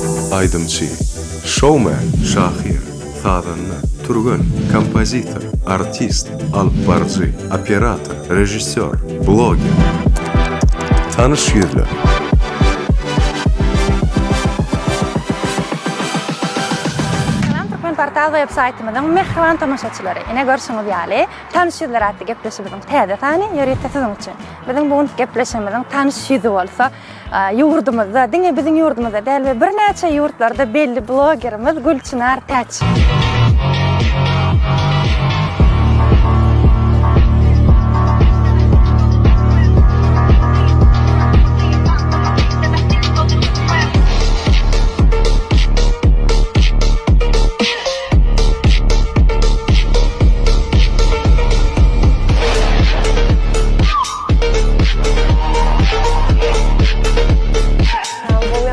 Aýdymçy, şoumen, şahyr, sazanda, türgen, kompozitor, artist, alypbaryjy, operator, režissýor, bloger. Tanyş ýüzler. Salam Türkmenportal web saýtymyzyň mähriban tomaşaçylary! Ine görşüňiz ýaly, Tanyş ýüzler atly gepleşigimiziň täze sany ýörite siziň üçin. Biziň bu günki gepleşigimiziň tanyş ýüzi bolsa, ýurdumyzda, diňe biziň ýurdumyzda däl we birnäçe ýurtlarda belli blogerimiz Gülçynar Täç.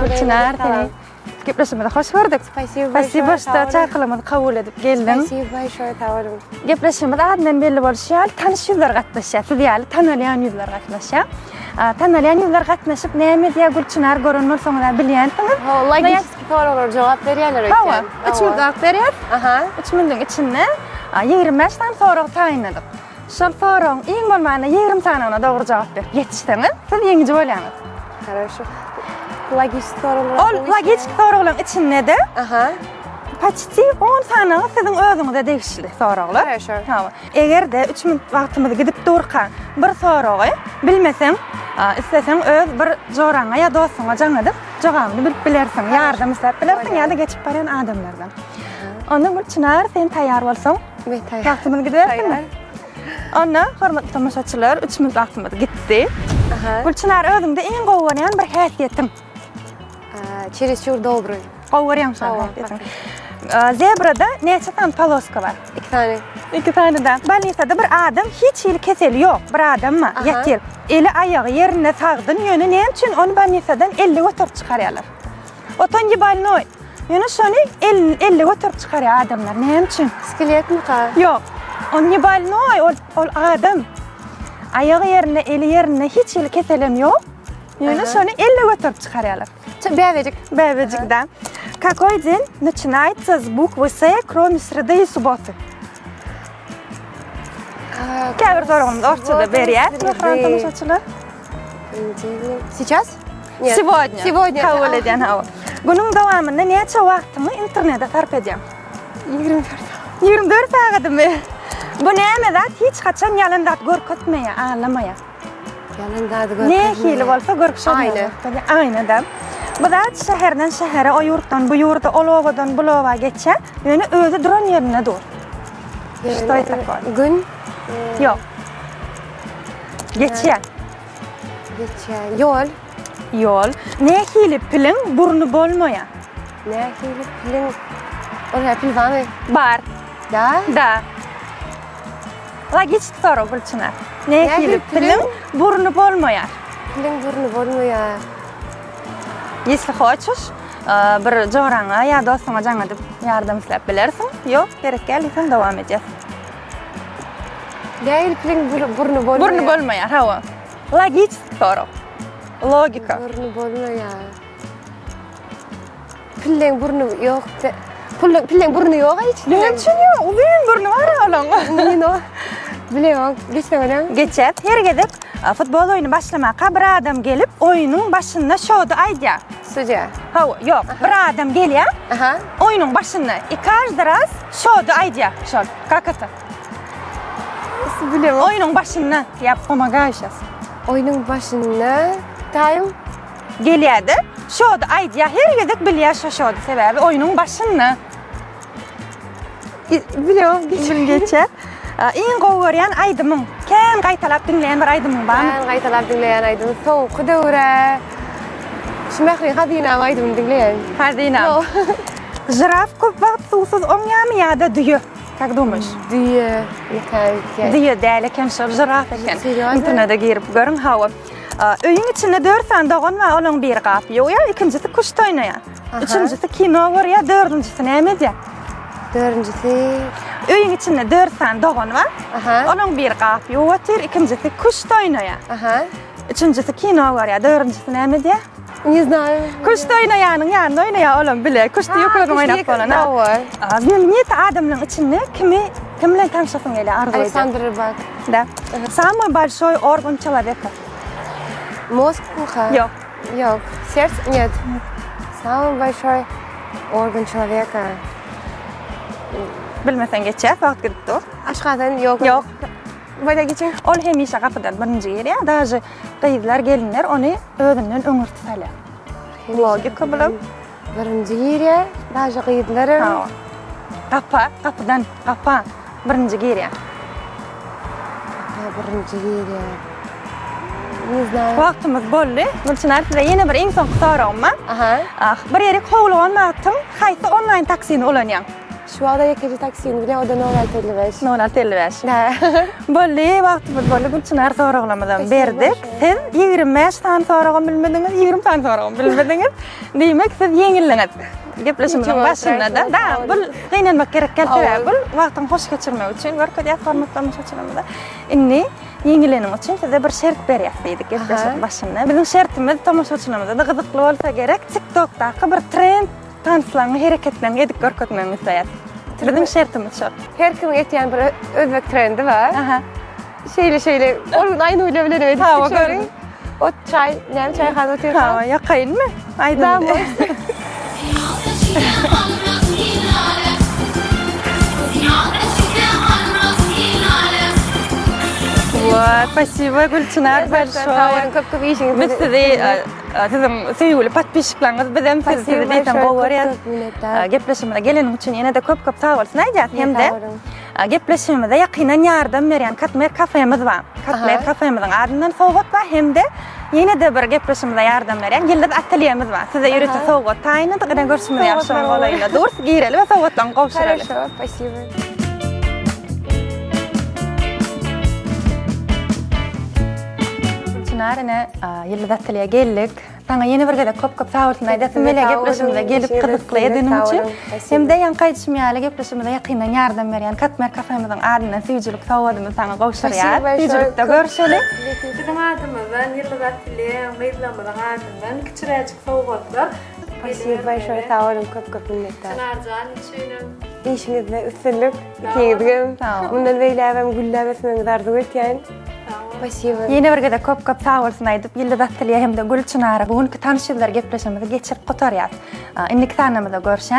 Gülçynar seni gepleşigimize hoş gördük. Spasibo Spasibo, что çakylygymyzy kabul edip geldiň. Spasibo большое, sag boluň. Gepleşigimiz adyndan belli bolşy ýaly tanyş ýüzler gatnaşýar. Siz ýaly tanalýan ýüzler gatnaşýar. Tanalýan ýüzler gatnaşyp näme edýär Gülçynar gören bolsaňyz-a bilýänsiňiz. Logiki Soraglara jogap berýärler öýtýän. Hawa, üç minut wagt berýäris. Aha. Üç minutyň içinde 25 sany sorag taýynladyk. Şol soragyň iň bolmanda 20 sanyna dogry jogap berip ýetişseňiz, siz ýeňiji bolýaňyz. Haraşo. Logiki soraglar. Ol logiki soraglaryň içinde-de Aha. Почти 10 sanygy siziň özüňize degişli soraglar. Haraşo. Hawa. Eger-de 3 minut wagtymyz gidip durka bir soragy bilmeseň, isleseň öz bir joraňa ýa dostuňa jaň edip, Jogabyny bilip bilersiň, ýardam isläp bilersiň ýa-da geçip barýan adamlardan. Onda Gülçynar, sen taýýar bolsaň, Men taýýar. Wagtymyz gidibersinmi? Onda hormatly tomaşaçylar, 3 minut wagtymyz gitdi. Gülçynar, özüňde iň gowy görýän bir häsiýetiň? Çeresçur dobry. Gowy görýäň şol häsiýetiňi. Zebrada näçe sany poloska bar? 2 sany. 2 sany da. Bolnisada bir adam hiç hili keseli ýok, bir adam bar, ýatyr. Eli aýagy ýerinde sagdyn ýöne näme üçin ony bolnisadan elle göterip çykarýarlar? Ot on ne bolnoý. Ýöne şony el elle göterip çykarýar adamlar. Näme üçin? Skeletmika? Ýok. On ne bolnoý, ol ol adam. Aýagy ýerinde, eli ýerinde hiç hili keselem ýok. Ýöne şony elle göterip çykarýarlar. Bäbejik. Bäbejik da. Какой день начинается с буквы С, кроме среды и субботы? Käbir soragymyzy orsçada berýär mähriban tomaşaçylar. Сейчас? Нет. Сегодня. Сегодня. Kabul edýän hawa. Günüň dowamynda näçe wagtyňy internete sarp edýäň? 24 sagat. 24 sagadymy? Bu näme zat? Hiç haçan ýalan zat görkezmeýär, alamaýar. Ýalan zady görkezmeýär. Nähili bolsa görküşen Aýna. Aýna-da. Bu zat şäherden şähere, o ýurtdan bu ýurda, ol obadan bul oba geçýär. Ýöne özi duran ýerinde dur. Что это такое? Gün. Ýok. Geçýär. Geçýär. Ýol. Ýol. Nähili piliň burny bolmaýar? Nähili piliň Ol hä pil barmy? Bar. Da? Da. Logiki sorag Gülçynar. Nähili piliň burny bolmaýar? Piliň burny bolmaýar. Если хочешь, bir joraňa ýa dostuňa jaň edip ýardam isläp bilersiň. Ýok, gerek däl diýseň dowam edýäs. Nähili piliň burny bolmaýar? Burny bolmaýar, hawa. Logiki sorag. Logika. Burny bolmaýar. Pilleň burny ýok. Pulluň pilleň burny ýok hiç. Näme üçin ýok? Uzyn burny bar olaň. Nino. Bilemok. Geçse bolýar. Geçer. Her gezek futbol oýny başlamaka bir adam gelip oýnuň başynda şody aýdýar. Sudýa. Hawa, ýok. Bir adam gelýär. Aha. Oýnuň başynda i каждый раз şody aýdýar. Şol. Как это? Bilemok. Oýnuň başynda. Я pomогаю сейчас. Oýnuň başynda taým. Gelýärdi. Şody aýdýar, her gezek bilýär şo şody. Sebäbi oýnuň başynda. Bilýän, gün geçer. Iň gowy görýän aýdymyň, kän gaýtalap diňleýän bir aýdymyň barmy? Kän gaýtalap diňleýän aýdym soňky döwre şu Mähri Hazynam aýdymyny diňleýän. Hazynam. Žiraf köp wagt suwsuz oňýarmy ýa-da düýe? Как думаешь? Düýe. Düýe däl eken şol, žiraf eken. Internete girip görüň, hawa. Öýüň içinde dört sany dogan bar, olaň biri gap ýuwýar, ikinjisi küşt oýnaýar. Üçünjisi kino görýär, dördünjisi näme edýär? Dördünjisi Öýüň içinde dört sany dogan bar. Olaň biri gap ýuwup otyr, ikinjisi küşt oýnaýar. Üçünjisi kino görýär. Dördünjisi näme edýär? Ne знаю. Küşt oýnaýanyň ýanynda oýnaýar olam bile. Küşti ýöközüň oýnap bolan. Hawa. Znamenit adamlaryň içinde kimi kim bilen tanşasyň gelýär arzuw edýär? Aleksandr Rybak. Da. Самый большой орган человека. Мозг уха? Ýok. Ýok. Сердце? Нет. Самый большой орган человека. Bilmeseň geçýär, wagt gidip dur. Aşgazan ýok. Ýok. Bolýa geçiň. Ol hemişe gapydan birinji girýär. Daže gyzlar, gelinler ony özünden öňürti salýar. Logika bulam. Birinji girýär, daže gyzlar hem. Hawa. Gapa, gapydan, gapa birinji girýär. Gapa birinji girýär. Ne знаю. Wagtymyz boldy. Gülçynar size ýene bir iň soňky soragym bar. Aha. Ah, bir ýere howlugan wagtyň haýsy onlaýn taksini ulanýaň? Şu wagta ýekeje taksini bilýän, o-da 0655. 0655. Da. Boldy, wagtymyz boldy. Gülçynar soraglarymyzam berdik. Siz 25 sany soragam bilmediňiz, 20 sany soragam bilmediňiz. Diýmek, siz ýeňildiňiz. Gepleşigimiziň başynda-da, da, bul gynanmak gerek däl, sebäbi bul wagtyňy hoş geçirmek üçin görkezýär hormatly tomaşaçylarymyza. Indi ýeňileniň üçin size bir şert berýäs diýdik gepleşigiň başynda. Biziň şertimiz tomaşaçylarymyza-da gyzykly bolsa gerek, TikTok-daky bir trend Tanslaňy, hereketleriňi edip görkezmegiňi isleýäs. Biziň şertimiz şol. Her kimiň etýän bir özbek trendi bar. Aha. Şeýle şeýle. Ol gün Aýnulýa bilen edip Hawa, şony. gördüm. Ot çaý, näme çaýhana otyrka. Hawa, ýakaýynmy? Aýdym. Da, Вот, спасибо, Gülçynar, большое. Köp köp işiňiz. Biz sizi Siziň söýgüli podpisçikleriňiz bizem sizi sizi diýseň gowy görýäs. Gepleşigimize geleniň üçin ýene-de köp-köp sag bolsun aýdýas hem-de gepleşigimize ýakyndan ýardam berýän Katmer kafemiz bar. Katmer kafemiziň adyndan sowgat bar hem-de ýene-de bir gepleşigimize ýardam berýän Ýyldyz atelýemiz bar. Size ýörite sowgat taýynladyk. Ine görşümiz ýaly şonuň golaýynda durus. Gireli we sowgatlaryňy gowşuraly. Хорошо, спасибо. Çynar ine Ýyldyz atelýe geldik. Saňa ýene bir gezek köp-köp sag bolsun aýdasym gelýär gepleşigimize gelip gyzykly edeniň üçin. Hem-de ýaňky aýdyşym ýaly gepleşigimize ýakyndan ýardam berýän Katmer kafemyzyň adyndan süýjülik sowgadymyzy saňa gowşurýas. Süýjülikde görşeli. Biziň adymyzdan Ýyldyz atelýe gyzlarymyzyň adyndan kiçiräjik sowgatlar. Spasibo bolşoý sag boluň köp köp minnetdar. Çynarjan üçinem. Işiňizde üstünlik ikiňizigem. Mundan beýlägem gülläp ösmegiňizi arzuw etýän. Spasibo. Ýene bir gezek köp köp sag bolsun aýdyp Ýyldyz atelýe hem-de Gül Çynara bu günki tanyş ýüzler gepleşigimizi geçirip gutarýas. Indiki sanamyzda görşän.